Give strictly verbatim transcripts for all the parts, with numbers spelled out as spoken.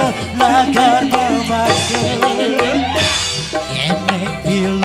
Lagar memakai enek bil.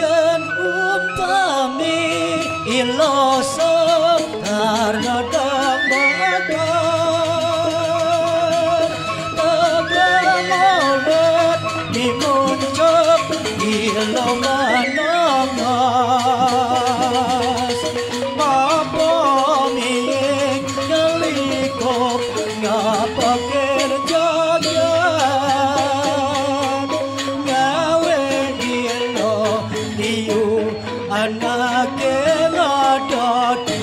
Yen umpami ilo Sekar nadang bakar, tegal maulet di muncuk ilo manangas. Mapa miyik nyelikuk ngapakir jagat, ngawe ilo liu anake ngadodang.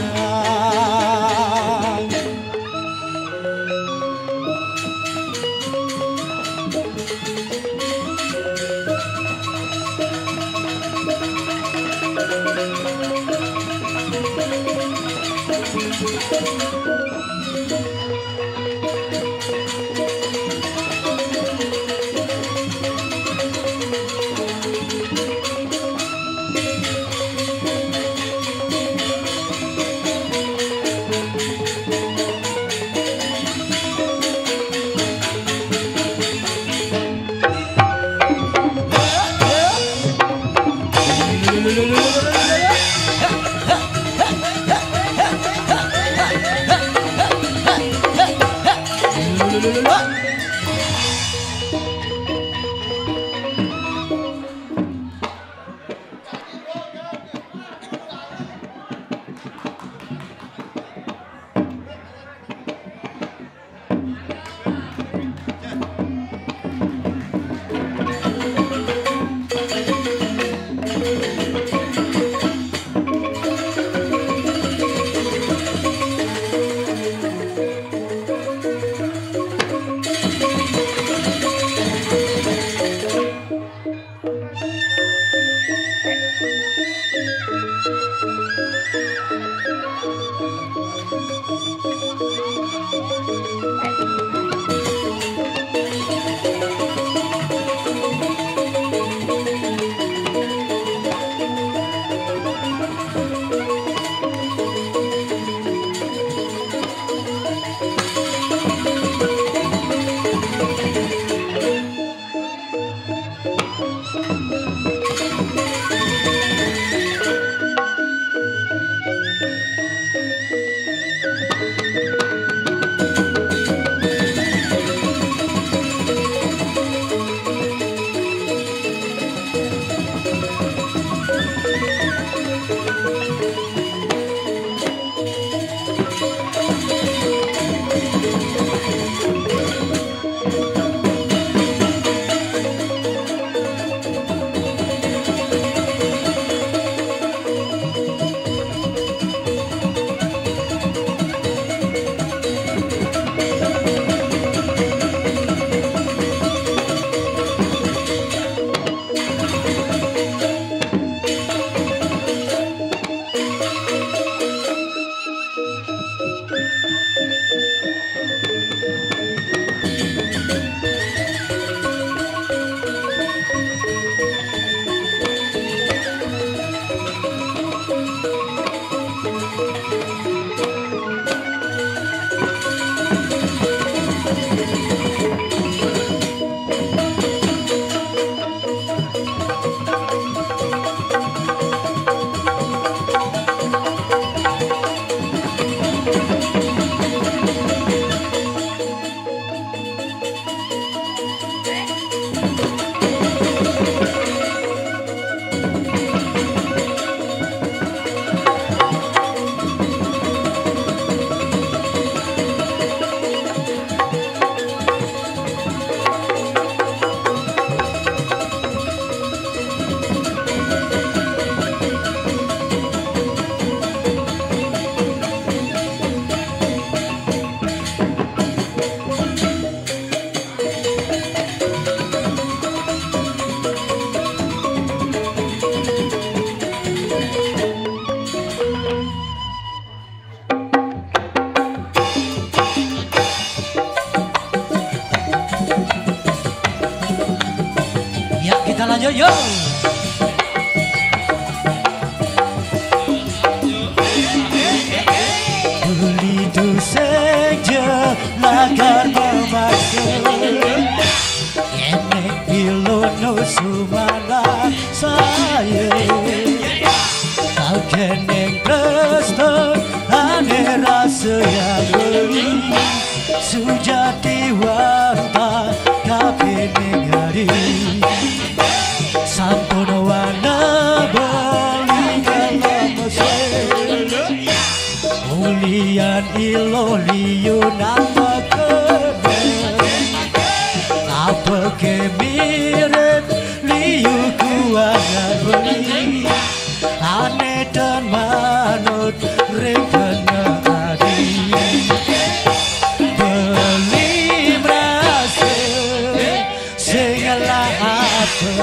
Ya, kita lanjut, yuk. Beli dusek je lagar memakai. Eneng pilono sumana saya. Kau keneng presto ane rasa ya beli. Sujati wanta kapining hari. Sampun wana beli kalau mesir. Ulian ilo liu nang makene. Apa ke mirip liu kuangan beli. Ane dan manut ring kena adi. Beli merasa sing ngelah apa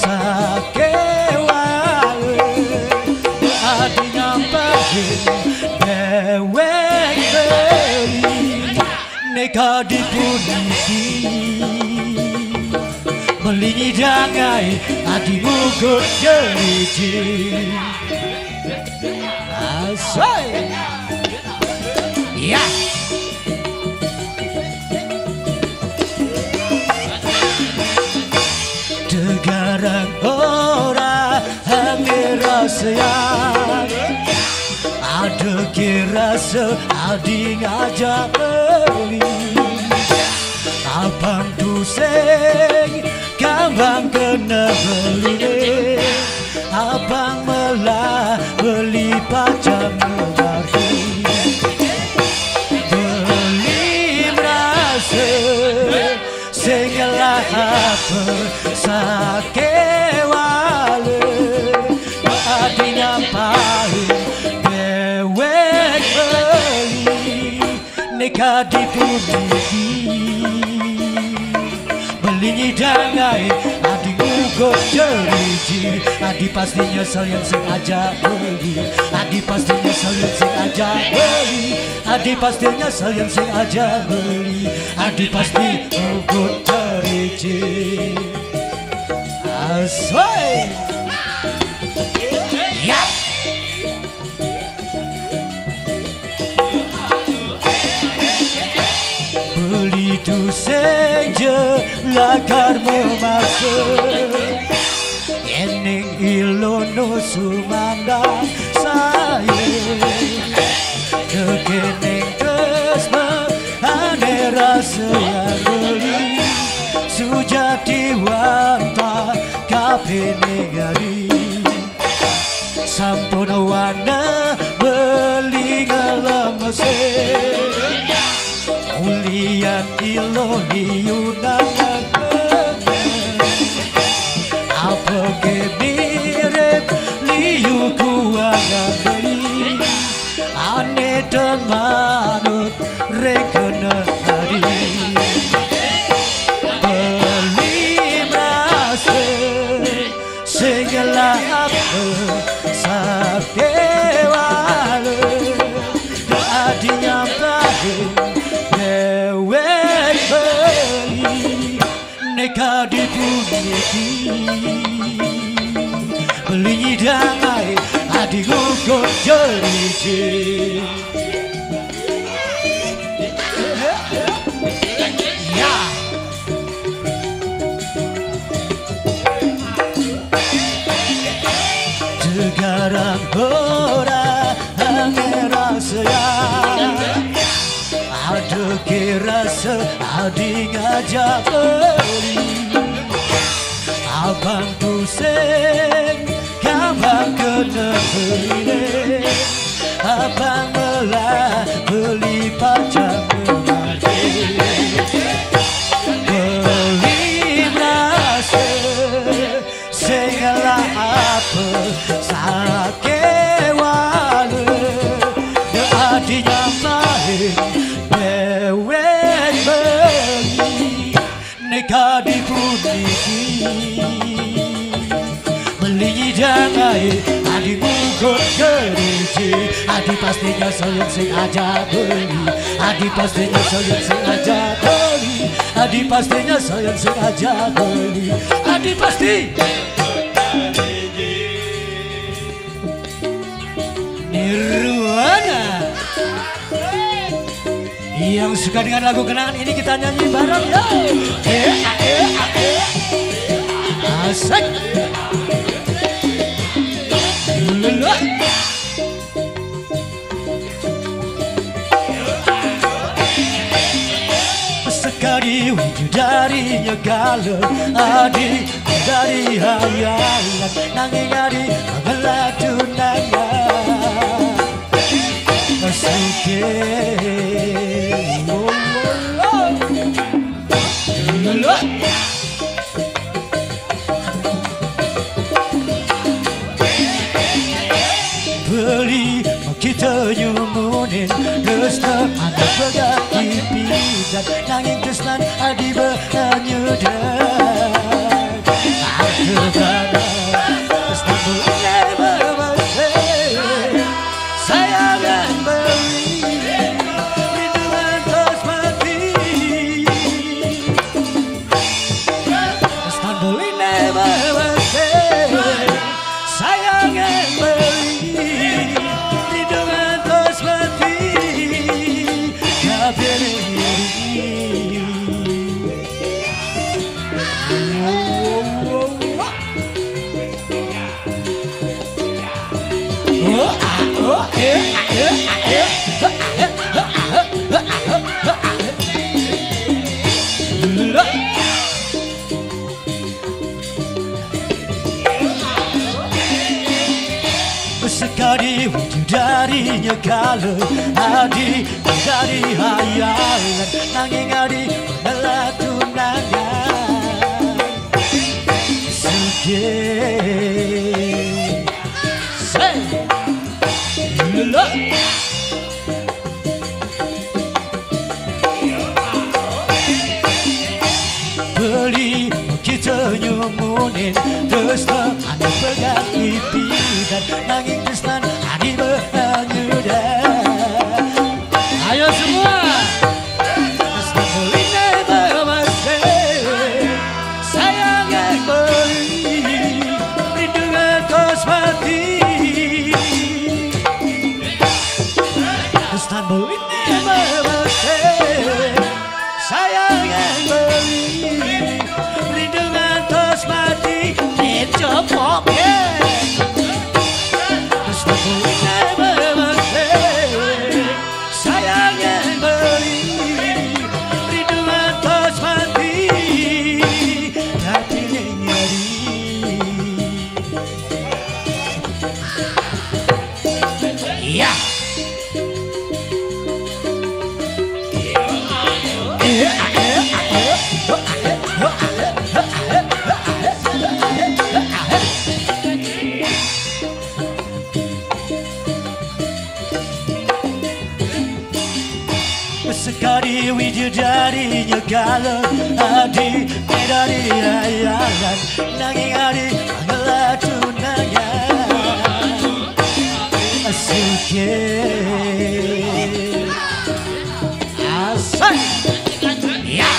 sakewale. Adi nyampahin dewek beli. Neka dipuniki beli ngidangai adi ngugut jeriji. Asai. Ya. Degarang ora hangge rasa ya. Ada ke rasa adi ngajak beli. Abang tusing kambang kena beli. Abang melah beli pacang ngerti. Beli merasa sing ngelah apa sakewale. Adi nyampahin dewek beli. Neka dipuniki beli ngidangai adi ngugut jeriji. Adi pasti nyesel yang sing ajak beli. Adi pasti nyesel yang sing ajak beli. Adi pasti nyesel yén sing aja beli. Adi pasti ngugut kerici. Asoy. Ya. Beli tusing jelakar memaksa. Yén ning ilo nu sumandang saé. Kekéning tresna ané rasa yang beli. Sujati wantah kapéné adi. Sampun wanah beli ngelemesé. Ulian ilo liunan apa ké mirip liu kuangan beli. Ané ten manut rékena adi. Beli merasa sing ngelahap sakéwala. Adi nyampahin déwék beli. Nék adi puniki beli nyidang aé adi ngugut jeriji. Ya. Tegarang ora angin rasa ya. Ada ké rasa adi ngajak beli. Abang tusing kambang kena beli. Abang melah beli pacang mati. Beli merasa sing ngelah apa sakéwala. Adi nyampahin déwék beli. Nék adi puniki beli nyidang aé adi ngugut jeriji. Adi pasti nyesel yén sing aja beli. Adi pasti nyesel yén sing aja beli. Adi pasti nyesel yén sing aja beli. Adi pasti. Nirwana. Yang suka dengan lagu kenangan ini kita nyanyi bareng ya. Asik. Lululul. Sekadi widodari nyegala adi dari hayangan nanging adi ngelah tunangan. Suke. Beli kita nyumunin tresna anak pegat pipidan nanging tresnan adi banyudan. Aku kana tresna beli mati. Sayangan beli rindu ngantos mati. Tresnan beli mati. Sayangan beli rindu ngantos mati. Kabéh. Sekadi widodari nyegala adi dari hayangan nanging adi ngelah tunangan. Suke. Say. Lula. Beli kita nyumunin tresna anu pegat pipidan nanging tresnan adi banyudan. Sayang yang beli rindu ngantos mati. Dicopoke. Terus aku memete. Sayang yang beli rindu ngantos mati. Hati yang nyeri. Iya. Sekadi widadari nyegala adi, dari ayalan nanging adi ngelah tunangan. Suke. Asik. Ya.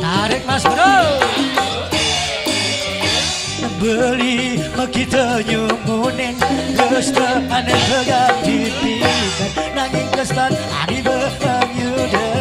Tarik, Mas Bro. Beli makita nyumunin, kesta ane pegang di pikan, nanging kestan ani benyuda.